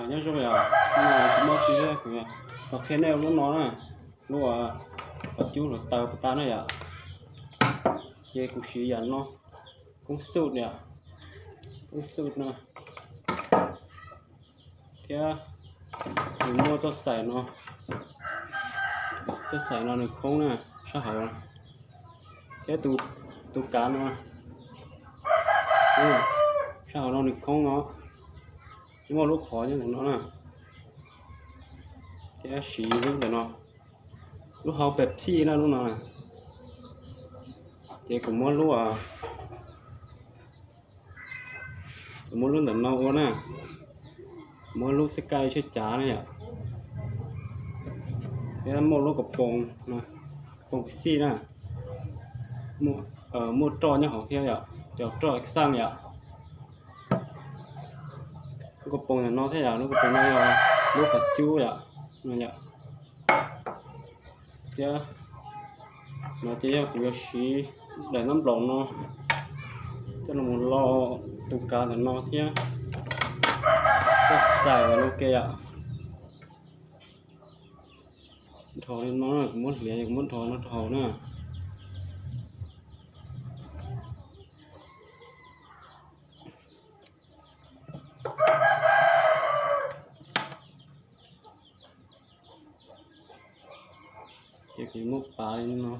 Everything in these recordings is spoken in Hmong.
Nyob zoo yom, kuv muaj tsis, kuv los qhia nej lub no na, lub qhov cub hluav taws puas tau na yom. Ces kuv siv yam no, koob xub yom, koob xub no, thiab kuv muaj txoj xaim no, txoj xaim no nws khoob na, sab hauv, thiab tus kav no, sab hauv no nws khoob no, muaj lub qhov nyob ntawm no na, thiab siv lub ntawm no, lub hau Pepsi na lub no. Ces kuv muab lub, kuv muab lub ntawm no ua na, muab lub xab kaj tshaib cav na yom, thiab muaj lub kaus poos, kaus poos Pepsi na, muaj roj nyob hauv thiab yom, cov roj xaj yom. Lub kaus poos ntawm no thiab yom, lub kaus poos no yog lub qhov cub yom, no yom. Thiab no ces yog kuv yuav siv daim nab nplaum no coj los lo tus kav ntawm no thiab txoj xaim ntawm no ke yom. Dhos li no, kuv muab hliav, kuv muab dhos no rau hauv na. Ces kuv muab pav li no.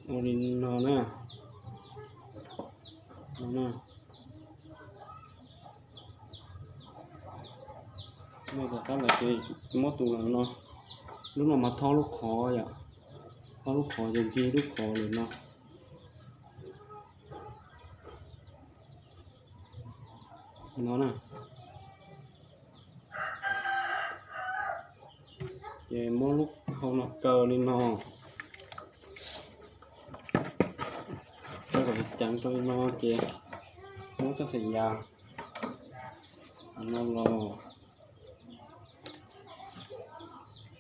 Ua li no na. No na. No tom qab lawm ces muab tus no, lub no mas thauj lub qhov yom, thauj lub qhov ces ntxig lub qhov lawm no. No na. Ces muab lub hau no kaw li no, kaw kom ceev rau li no ces muab txoj xaim yas no los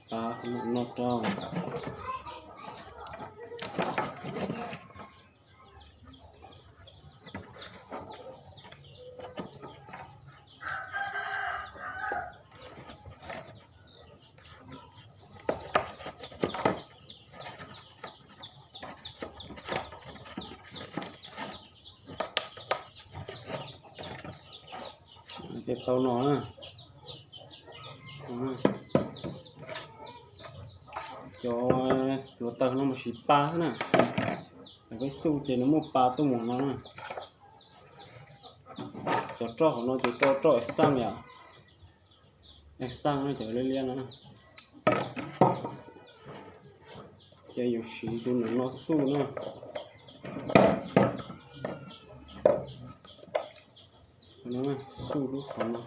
pav no rau. Ces tau no na. Cov hluav taws no mas siv pa xwb na. Cov koob xub ces nws muaj pa tuaj mus no na. Cov roj hauv no ces roj, roj xaj yom. Xaj no cov liab liab no. Ces yus siv tus ntawm no xuj na. Xuj lub qhov no.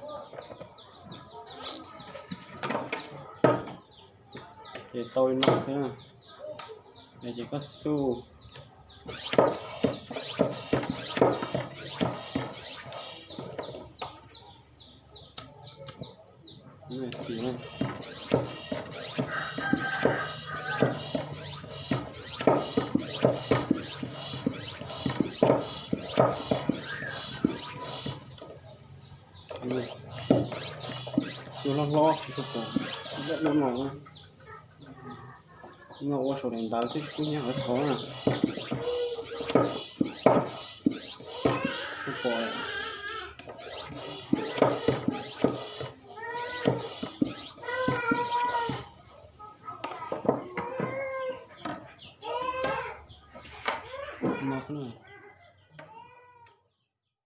Ces tau li no xwb na. Ces koj xuj. Cua hlob hlob tsis tshua pom, lub no, no ua saum daim ntawv xwb tsis pub nyob hauv qhov na. Tsis pom.